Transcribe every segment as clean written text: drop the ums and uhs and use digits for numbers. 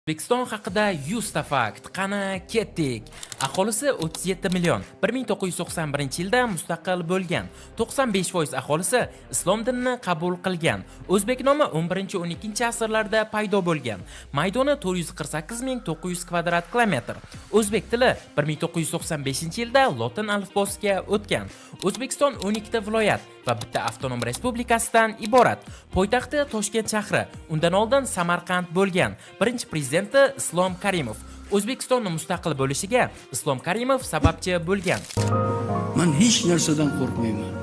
O'zbekiston haqida 100 ta fakt. Qani, ketdik. Aholisi 37 million. 1991-yilda mustaqil bo'lgan. 95% aholisi islom dinini qabul qilgan. O'zbek nomi 11-12 asrlarda paydo bo'lgan. Maydoni 448 900 kvadrat kilometr. O'zbek tili 1995-yilda lotin alifbosiga o'tgan. O'zbekiston 12 ta viloyat va bitta avtonom respublikasidan iborat. Poytaxti Toshkent shahri. Undan oldin Samarqand bo'lgan. Birinchi prezidenti Islom Karimov. O'zbekistonni mustaqil bo'lishiga Islom Karimov sababchi bo'lgan. Man hech narsadan qo'rqmayman.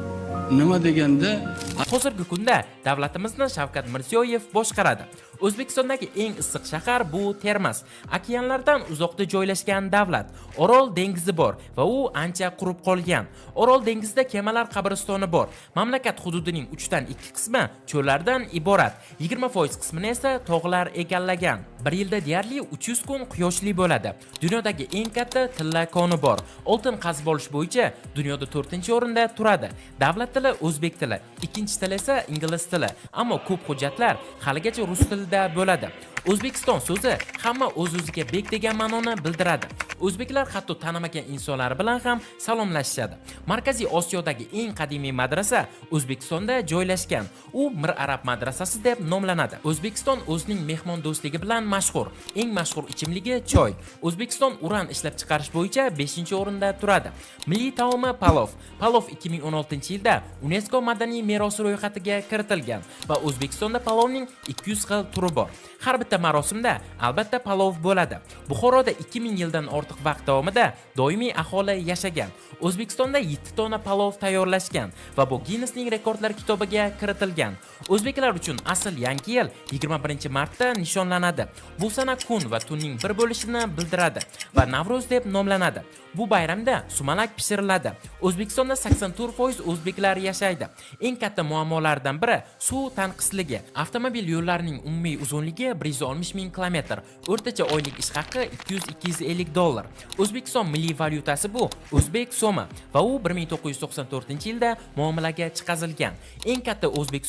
Nima deganda, Hozirgi kunda davlatimizni Shavkat Mirziyoyev boshqaradi. O'zbekistondagi eng issiq shahar bu Termiz. Okeanlardan uzoqda joylashgan davlat. Orol dengizi bor va u ancha qurib qolgan. Orol dengizida kemalar qabristoni bor. Mamlakat hududining 3 dan 2 qismi cho'llardan iborat. 20% qismini esa tog'lar egallagan. Bir yilda deyarli 300 kun quyoshli bo'ladi. Dunyodagi eng katta tilla koni bor. Oltin qazib olish bo'yicha dunyoda 4-o'rinda turadi. Davlat tili o'zbek tili, ikkinchi til esa ingliz tili. Ammo ko'p hujjatlar haligacha rus tilida bo'ladi. O'zbekiston so'zi hamma o'z-o'ziga bek degan ma'noni bildiradi. O'zbeklar hatto tanimagan insonlar bilan ham salomlashishadi. Markaziy Osiyodagi eng qadimiy madrasa O'zbekistonda joylashgan. U Mir Arab madrasasi deb nomlanadi. O'zbekiston o'zining mehmondo'stligi bilan mashhur. Eng mashhur ichimligi choy. O'zbekiston uran ishlab chiqarish bo'yicha 5-o'rinda turadi. Milliy taomi palov. Palov 2016-yilda UNESCO madaniy merosi ro'yxatiga kiritilgan va O'zbekistonda palovning 200 xil turi bor. Har bitta marosimda albatta palov bo'ladi. Buxoroda 2000 yildan ortiq vaqt davomida doimiy aholi yashagan. O'zbekistonda 7 tonna palov tayyorlashgan va bu Ginnesning rekordlar kitobiga kiritilgan. O'zbeklar uchun asl Yangi yil 21-martda nishonlanadi. Bu sana kun va tunning bir bo'lishini bildiradi va Navro'z deb nomlanadi. Bu bayramda sumalak pishiriladi. O'zbekistonda 84% o'zbeklar yashaydi. Eng katta muammolardan biri suv tanqisligi. Avtomobil yo'llarining umumiy uzunligi 160 ming kilometr. O'rtacha oylik ish haqi 200-250 dollar. O'zbekiston milliy valyutasi bu o'zbek so'mi va u 1994-yilda muomalaga chiqarilgan. Eng katta o'zbek